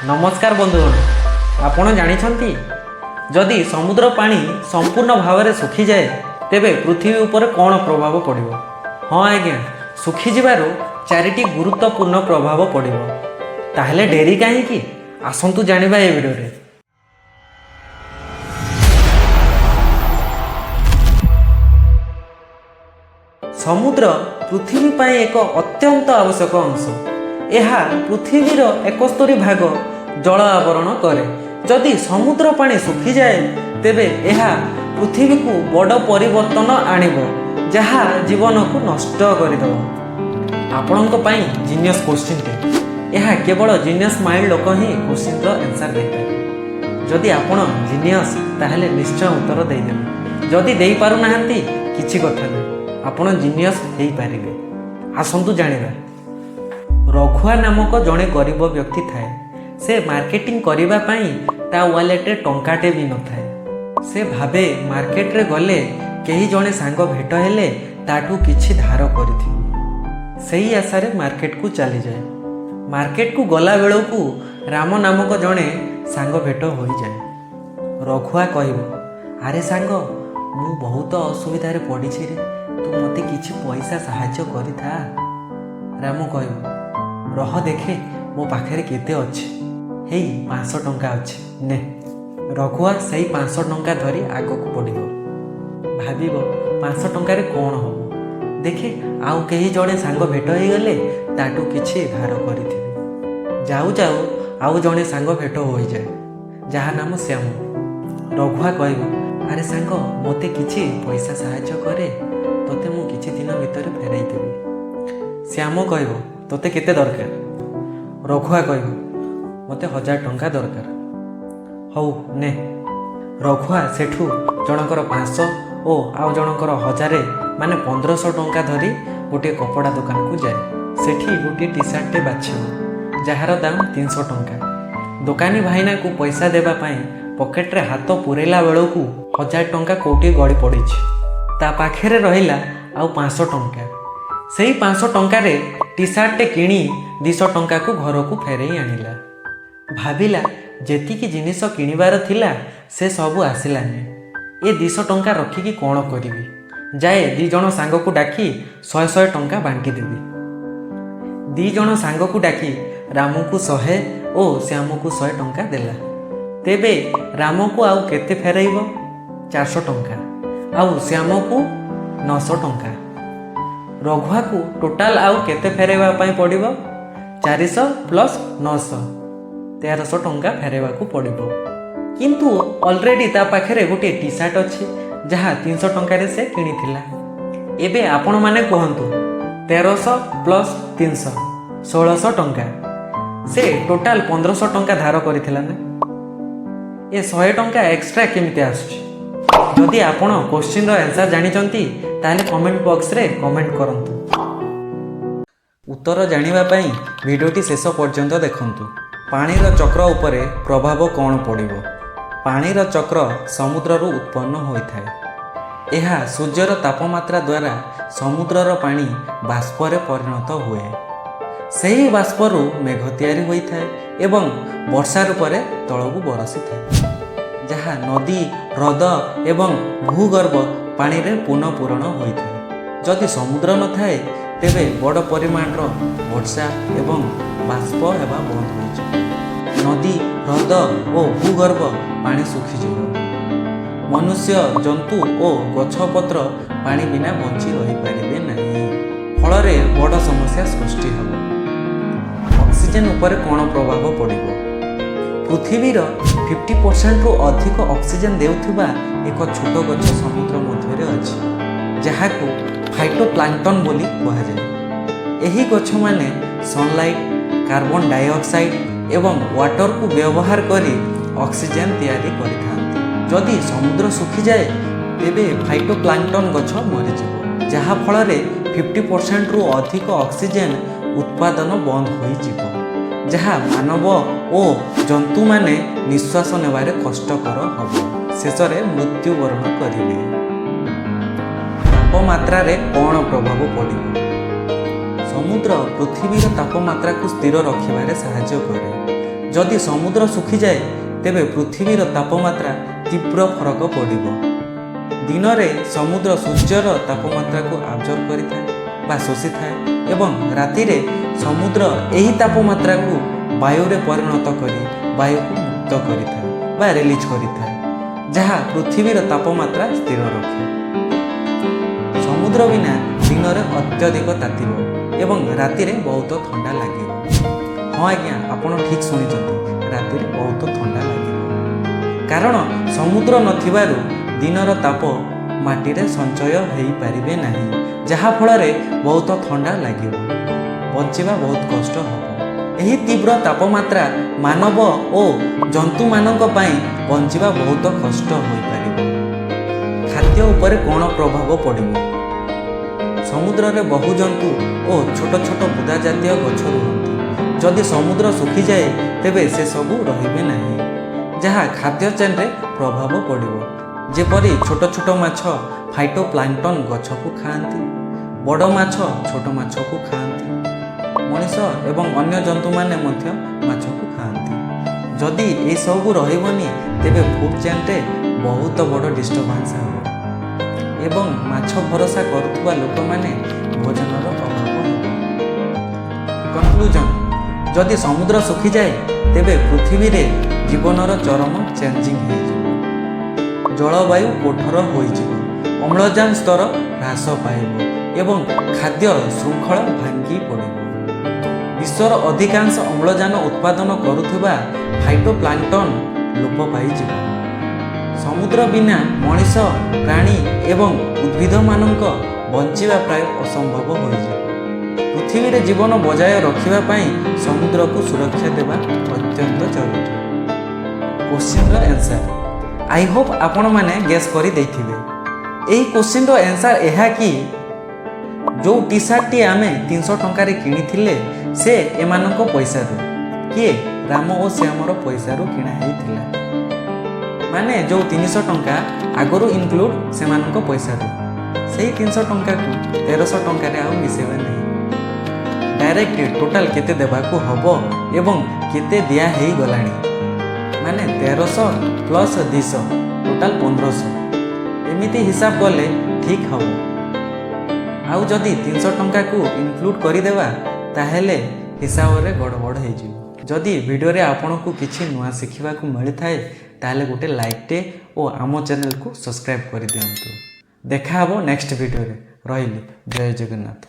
ନମସ୍କାର ବନ୍ଧୁଗଣ, ଆପଣ ଜାଣିଛନ୍ତି ଯଦି ସମୁଦ୍ର ପାଣି ସମ୍ପୂର୍ଣ୍ଣ ଭାବରେ ଶୁଖିଯାଏ ତେବେ ପୃଥିବୀ ଉପରେ କ'ଣ ପ୍ରଭାବ ପଡ଼ିବ? ହଁ ଆଜ୍ଞା, ଶୁଖିଯିବାରୁ ଚାରିଟି ଗୁରୁତ୍ୱପୂର୍ଣ୍ଣ ପ୍ରଭାବ ପଡ଼ିବ। ତାହେଲେ ଡେରି କାହିଁକି, ଆସନ୍ତୁ ଜାଣିବା ଏ ଭିଡ଼ିଓରେ। ସମୁଦ୍ର ପୃଥିବୀ ପାଇଁ ଏକ ଅତ୍ୟନ୍ତ ଆବଶ୍ୟକ ଅଂଶ। ଏହା ପୃଥିବୀର 71 ଭାଗ ଜଳ ଆବରଣ କରେ। ଯଦି ସମୁଦ୍ର ପାଣି ଶୁଖିଯାଏ, ତେବେ ଏହା ପୃଥିବୀକୁ ବଡ଼ ପରିବର୍ତ୍ତନ ଆଣିବ, ଯାହା ଜୀବନକୁ ନଷ୍ଟ କରିଦେବ। ଆପଣଙ୍କ ପାଇଁ ଜିନିୟସ୍ କୋଶ୍ଚିନ୍ଟେ। ଏହା କେବଳ ଜିନିୟସ୍ ମାଇଣ୍ଡ ଲୋକ ହିଁ କୋଶ୍ଚିନ୍ର ଆନ୍ସର୍ ଦେଇପାରିବେ। ଯଦି ଆପଣ ଜିନିୟସ୍, ତାହେଲେ ନିଶ୍ଚୟ ଉତ୍ତର ଦେଇଦେବେ। ଯଦି ଦେଇପାରୁନାହାନ୍ତି, କିଛି କଥା ନାହିଁ, ଆପଣ ଜିନିୟସ୍ ହେଇପାରିବେ। ଆସନ୍ତୁ ଜାଣିବା। ରଘୁଆ ନାମକ ଜଣେ ଗରିବ ବ୍ୟକ୍ତି ଥାଏ। ସେ ମାର୍କେଟିଂ କରିବା ପାଇଁ ତା ୱାଲେଟରେ ଟଙ୍କାଟେ ବି ନଥାଏ। ସେ ଭାବେ, ମାର୍କେଟରେ ଗଲେ କେହି ଜଣେ ସାଙ୍ଗ ଭେଟ ହେଲେ ତାଠୁ କିଛି ଧାର କରିଥିବି। ସେଇ ଆଶାରେ ମାର୍କେଟକୁ ଚାଲିଯାଏ। ମାର୍କେଟକୁ ଗଲା ବେଳକୁ ରାମ ନାମକ ଜଣେ ସାଙ୍ଗ ଭେଟ ହୋଇଯାଏ। ରଘୁଆ କହିବ, "ଆରେ ସାଙ୍ଗ, ମୁଁ ବହୁତ ଅସୁବିଧାରେ ପଡ଼ିଛି ରେ, ତୁ ମୋତେ କିଛି ପଇସା ସାହାଯ୍ୟ କରିଥା।" ରାମ କହିବ, "ରହ, ଦେଖେ ମୋ ପାଖରେ କେତେ ଅଛି। ହେଇ, 500 ଟଙ୍କା ଅଛି, ନେ।" ରଘୁଆ ସେଇ 500 ଟଙ୍କା ଧରି ଆଗକୁ ବଢ଼ିବ। ଭାବିବ, 500 ଟଙ୍କାରେ କ'ଣ ହେବ? ଦେଖେ, ଆଉ କେହି ଜଣେ ସାଙ୍ଗ ଭେଟ ହେଇଗଲେ ତାଠୁ କିଛି ଧାର କରିଥିବି। ଯାଉ ଯାଉ ଆଉ ଜଣେ ସାଙ୍ଗ ଭେଟ ହୋଇଯାଏ, ଯାହା ନାମ ଶ୍ୟାମ। ରଘୁଆ କହିବ, "ଆରେ ସାଙ୍ଗ, ମୋତେ କିଛି ପଇସା ସାହାଯ୍ୟ କରେ, ତୋତେ ମୁଁ କିଛି ଦିନ ଭିତରେ ଫେରାଇ ଦେବି।" ଶ୍ୟାମ କହିବ, "ତୋତେ କେତେ ଦରକାର?" ରଘୁଆ କହିବ, "ମୋତେ 1000 ଟଙ୍କା ଦରକାର।" "ହଉ, ନେ।" ରଘୁଆ ସେଠୁ ଜଣଙ୍କର 500 ଓ ଆଉ ଜଣଙ୍କର 1000, ମାନେ 1500 ଟଙ୍କା ଧରି ଗୋଟିଏ କପଡ଼ା ଦୋକାନକୁ ଯାଏ। ସେଠି ଗୋଟିଏ ଟି ସାର୍ଟଟେ ବାଛିବ, ଯାହାର ଦାମ 300 ଟଙ୍କା। ଦୋକାନୀ ଭାଇନାକୁ ପଇସା ଦେବା ପାଇଁ ପକେଟରେ ହାତ ପୂରେଇଲା ବେଳକୁ 1000 ଟଙ୍କା କୋଉଠି ଗଳି ପଡ଼ିଛି। ତା ପାଖରେ ରହିଲା ଆଉ 500 ଟଙ୍କା। ସେଇ 500 ଟଙ୍କାରେ ଟି ସାର୍ଟଟେ କିଣି 200 ଟଙ୍କାକୁ ଘରକୁ ଫେରେଇ ଆଣିଲା। ଭାବିଲା, ଯେତିକି ଜିନିଷ କିଣିବାର ଥିଲା ସେ ସବୁ ଆସିଲାନି, ଏ 200 ଟଙ୍କା ରଖିକି କ'ଣ କରିବି? ଯାଏ, ଦୁଇ ଜଣ ସାଙ୍ଗକୁ ଡାକି ଶହେ ଶହେ ଟଙ୍କା ବାଣ୍ଟି ଦେବି। ଦୁଇ ଜଣ ସାଙ୍ଗକୁ ଡାକି ରାମକୁ 100 ଓ ଶ୍ୟାମକୁ 100 ଟଙ୍କା ଦେଲା। ତେବେ ରାମକୁ ଆଉ କେତେ ଫେରାଇବ? 400 ଟଙ୍କା। ଆଉ ଶ୍ୟାମକୁ 900 ଟଙ୍କା। ରଘୁଆକୁ ଟୋଟାଲ ଆଉ କେତେ ଫେରାଇବା ପାଇଁ ପଡ଼ିବ? 400 ପ୍ଲସ୍ 900, 1300 ଟଙ୍କା ଫେରାଇବାକୁ ପଡ଼ିବ। କିନ୍ତୁ ଅଲରେଡ଼ି ତା ପାଖରେ ଗୋଟିଏ ଟି ସାର୍ଟ ଅଛି, ଯାହା 300 ଟଙ୍କାରେ ସେ କିଣିଥିଲା। ଏବେ ଆପଣମାନେ କୁହନ୍ତୁ, 1300 ପ୍ଲସ୍ 300, 1600 ଟଙ୍କା। ସେ ଟୋଟାଲ 1500 ଟଙ୍କା ଧାର କରିଥିଲା ନା? ଏ 100 ଟଙ୍କା ଏକ୍ସଟ୍ରା କେମିତି ଆସୁଛି? ଯଦି ଆପଣ କୋଶ୍ଚିନ୍ର ଆନ୍ସର୍ ଜାଣିଛନ୍ତି, ତାହେଲେ କମେଣ୍ଟ ବକ୍ସରେ କମେଣ୍ଟ କରନ୍ତୁ। ଉତ୍ତର ଜାଣିବା ପାଇଁ ଭିଡ଼ିଓଟି ଶେଷ ପର୍ଯ୍ୟନ୍ତ ଦେଖନ୍ତୁ। ପାଣିର ଚକ୍ର ଉପରେ ପ୍ରଭାବ କ'ଣ ପଡ଼ିବ? ପାଣିର ଚକ୍ର ସମୁଦ୍ରରୁ ଉତ୍ପନ୍ନ ହୋଇଥାଏ। ଏହା ସୂର୍ଯ୍ୟର ତାପମାତ୍ରା ଦ୍ୱାରା ସମୁଦ୍ରର ପାଣି ବାଷ୍ପରେ ପରିଣତ ହୁଏ। ସେହି ବାଷ୍ପରୁ ମେଘ ତିଆରି ହୋଇଥାଏ ଏବଂ ବର୍ଷା ରୂପରେ ତଳକୁ ବରଷିଥାଏ, ଯାହା ନଦୀ, ହ୍ରଦ ଏବଂ ଭୂଗର୍ଭ ପାଣିରେ ପୁନଃପୂରଣ ହୋଇଥାଏ। ଯଦି ସମୁଦ୍ର ନଥାଏ, ତେବେ ବଡ଼ ପରିମାଣର ବର୍ଷା ଏବଂ ବାଷ୍ପ ହେବା ବନ୍ଦ ହୋଇଯିବ। ନଦୀ, ହ୍ରଦ ଓ ଭୂଗର୍ଭ ପାଣି ଶୁଖିଯିବ। ମନୁଷ୍ୟ, ଜନ୍ତୁ ଓ ଗଛପତ୍ର ପାଣି ବିନା ବଞ୍ଚି ରହିପାରିବେ ନାହିଁ। ଫଳରେ ବଡ଼ ସମସ୍ୟା ସୃଷ୍ଟି ହେବ। ଅକ୍ସିଜେନ୍ ଉପରେ କ'ଣ ପ୍ରଭାବ ପଡ଼ିବ? ପୃଥିବୀର 50%ରୁ ଅଧିକ ଅକ୍ସିଜେନ୍ ଦେଉଥିବା ଏକ ଛୋଟ ଗଛ ସମୁଦ୍ର ମଧ୍ୟରେ ଅଛି, ଯାହାକୁ ଫାଇଟୋପ୍ଲାଙ୍କଟନ୍ ବୋଲି କୁହାଯାଏ। ଏହି ଗଛମାନେ ସନଲାଇଟ୍, କାର୍ବନ ଡାଇଅକ୍ସାଇଡ୍ ଏବଂ ୱାଟରକୁ ବ୍ୟବହାର କରି ଅକ୍ସିଜେନ୍ ତିଆରି କରିଥାନ୍ତି। ଯଦି ସମୁଦ୍ର ଶୁଖିଯାଏ, ତେବେ ଫାଇଟୋପ୍ଲାଙ୍କଟନ୍ ଗଛ ମରିଯିବ, ଯାହାଫଳରେ 50%ରୁ ଅଧିକ ଅକ୍ସିଜେନ୍ ଉତ୍ପାଦନ ବନ୍ଦ ହୋଇଯିବ, ଯାହା ମାନବ ଓ ଜନ୍ତୁମାନେ ନିଶ୍ୱାସ ନେବାରେ କଷ୍ଟକର ହେବ। ଶେଷରେ ମୃତ୍ୟୁବରଣ କରିବେ। ତାପମାତ୍ରାରେ କ'ଣ ପ୍ରଭାବ ପଡ଼ିବ? ସମୁଦ୍ର ପୃଥିବୀର ତାପମାତ୍ରାକୁ ସ୍ଥିର ରଖିବାରେ ସାହାଯ୍ୟ କରେ। ଯଦି ସମୁଦ୍ର ଶୁଖିଯାଏ, ତେବେ ପୃଥିବୀର ତାପମାତ୍ରା ତୀବ୍ର ଫରକ ପଡ଼ିବ। ଦିନରେ ସମୁଦ୍ର ସୂର୍ଯ୍ୟର ତାପମାତ୍ରାକୁ ଆବଜର୍ବ କରିଥାଏ ବା ଶୋଷିଥାଏ ଏବଂ ରାତିରେ ସମୁଦ୍ର ଏହି ତାପମାତ୍ରାକୁ ବାୟୁରେ ପରିଣତ କରି ବାୟୁକୁ ମୁକ୍ତ କରିଥାଏ ବା ରିଲିଜ୍ କରିଥାଏ, ଯାହା ପୃଥିବୀର ତାପମାତ୍ରା ସ୍ଥିର ରଖେ। ସମୁଦ୍ର ବିନା ଦିନରେ ଅତ୍ୟଧିକ ତାତିବ ଏବଂ ରାତିରେ ବହୁତ ଥଣ୍ଡା ଲାଗିବ। ହଁ ଆଜ୍ଞା, ଆପଣ ଠିକ୍ ଶୁଣିଛନ୍ତି, ରାତିରେ ବହୁତ ଥଣ୍ଡା ଲାଗିବ। କାରଣ ସମୁଦ୍ର ନଥିବାରୁ ଦିନର ତାପ ମାଟିରେ ସଞ୍ଚୟ ହେଇପାରିବେ ନାହିଁ, ଯାହାଫଳରେ ବହୁତ ଥଣ୍ଡା ଲାଗିବ, ବଞ୍ଚିବା ବହୁତ କଷ୍ଟ ହେବ। ଏହି ତୀବ୍ର ତାପମାତ୍ରା ମାନବ ଓ ଜନ୍ତୁମାନଙ୍କ ପାଇଁ ବଞ୍ଚିବା ବହୁତ କଷ୍ଟ ହୋଇପାରିବ। ଖାଦ୍ୟ ଉପରେ କ'ଣ ପ୍ରଭାବ ପଡ଼ିବ? ସମୁଦ୍ରରେ ବହୁ ଜନ୍ତୁ ଓ ଛୋଟ ଛୋଟ ବୁଦା ଜାତୀୟ ଗଛ ରୁହନ୍ତି। ଯଦି ସମୁଦ୍ର ଶୁଖିଯାଏ, ତେବେ ସେସବୁ ରହିବେ ନାହିଁ, ଯାହା ଖାଦ୍ୟ ଚେନ୍ରେ ପ୍ରଭାବ ପଡ଼ିବ। ଯେପରି ଛୋଟ ଛୋଟ ମାଛ ଫାଇଟୋପ୍ଲାଙ୍କଟନ୍ ଗଛକୁ ଖାଆନ୍ତି, ବଡ଼ ମାଛ ଛୋଟ ମାଛକୁ ଖାଆନ୍ତି, ମଣିଷ ଏବଂ ଅନ୍ୟ ଜନ୍ତୁମାନେ ମଧ୍ୟ ମାଛକୁ ଖାଆନ୍ତି। ଯଦି ଏସବୁ ରହିବନି, ତେବେ ଫୁଡ୍ ଚେନ୍ରେ ବହୁତ ବଡ଼ ଡିଷ୍ଟର୍ବାନ୍ସ ହେବ ଏବଂ ମାଛ ଭରସା କରୁଥିବା ଲୋକମାନେ ଭୋଜନର ଅଭାବ ହେବ। କନକ୍ଲୁଜନ୍: ଯଦି ସମୁଦ୍ର ଶୁଖିଯାଏ, ତେବେ ପୃଥିବୀରେ ଜୀବନର ଚରମ ଚେଞ୍ଜିଂ ହେଇଯିବ, ଜଳବାୟୁ କଠୋର ହୋଇଯିବ, ଅମ୍ଳଜାନ ସ୍ତର ହ୍ରାସ ପାଇବ ଏବଂ ଖାଦ୍ୟ ଶୃଙ୍ଖଳ ଭାଙ୍ଗି ପଡ଼ିବ। ବିଶ୍ୱର ଅଧିକାଂଶ ଅମ୍ଳଜାନ ଉତ୍ପାଦନ କରୁଥିବା ଫାଇଟୋପ୍ଲାଙ୍କଟନ୍ ଲୋପ ପାଇଯିବ। ସମୁଦ୍ର ବିନା ମଣିଷ, ପ୍ରାଣୀ ଏବଂ ଉଦ୍ଭିଦମାନଙ୍କ ବଞ୍ଚିବା ପ୍ରାୟ ଅସମ୍ଭବ ହୋଇଯିବ। ପୃଥିବୀରେ ଜୀବନ ବଜାୟ ରଖିବା ପାଇଁ ସମୁଦ୍ରକୁ ସୁରକ୍ଷା ଦେବା ଅତ୍ୟନ୍ତ ଜରୁରୀ। କୋଶ୍ଚିନ୍ର ଆନ୍ସର୍ I Hope ଆପଣମାନେ ଗେସ୍ କରିଦେଇଥିବେ। ଏହି କୋଶ୍ଚିନ୍ର ଆନ୍ସର୍ ଏହା କି ଯେଉଁ ଟି ସାର୍ଟଟି ଆମେ 300 ଟଙ୍କାରେ କିଣିଥିଲେ, ସେ ଏମାନଙ୍କ ପଇସାରୁ, କିଏ, ରାମ ଓ ଶ୍ୟାମର ପଇସାରୁ କିଣା ହେଇଥିଲା। ମାନେ ଯେଉଁ 300 ଟଙ୍କା ଆଗରୁ ଇନକ୍ଲୁଡ଼ ସେମାନଙ୍କ ପଇସାରୁ, ସେଇ 300 ଟଙ୍କାକୁ 1300 ଟଙ୍କାରେ ଆଉ ମିଶାଇବା ନାହିଁ। ଡାଇରେକ୍ଟ ଟୋଟାଲ କେତେ ଦେବାକୁ ହେବ ଏବଂ କେତେ ଦିଆ ହେଇଗଲାଣି, ମାନେ 1300 ପ୍ଲସ୍ 200, ଟୋଟାଲ 1500। ଏମିତି ହିସାବ କଲେ ଠିକ୍ ହେବ। ଆଉ ଯଦି 300 ଟଙ୍କାକୁ ଇନକ୍ଲୁଡ଼ କରିଦେବା, ତାହେଲେ ହିସାବରେ ଗଡ଼ବଡ଼ ହେଇଯିବ। ଯଦି ଭିଡ଼ିଓରେ ଆପଣଙ୍କୁ କିଛି ନୂଆ ଶିଖିବାକୁ ମିଳିଥାଏ, ତାହେଲେ ଗୋଟେ ଲାଇକ୍ଟେ ଓ ଆମ ଚ୍ୟାନେଲକୁ ସବସ୍କ୍ରାଇବ୍ କରିଦିଅନ୍ତୁ। ଦେଖା ହେବ ନେକ୍ସଟ ଭିଡ଼ିଓରେ। ରହିଲି, ଜୟ ଜଗନ୍ନାଥ।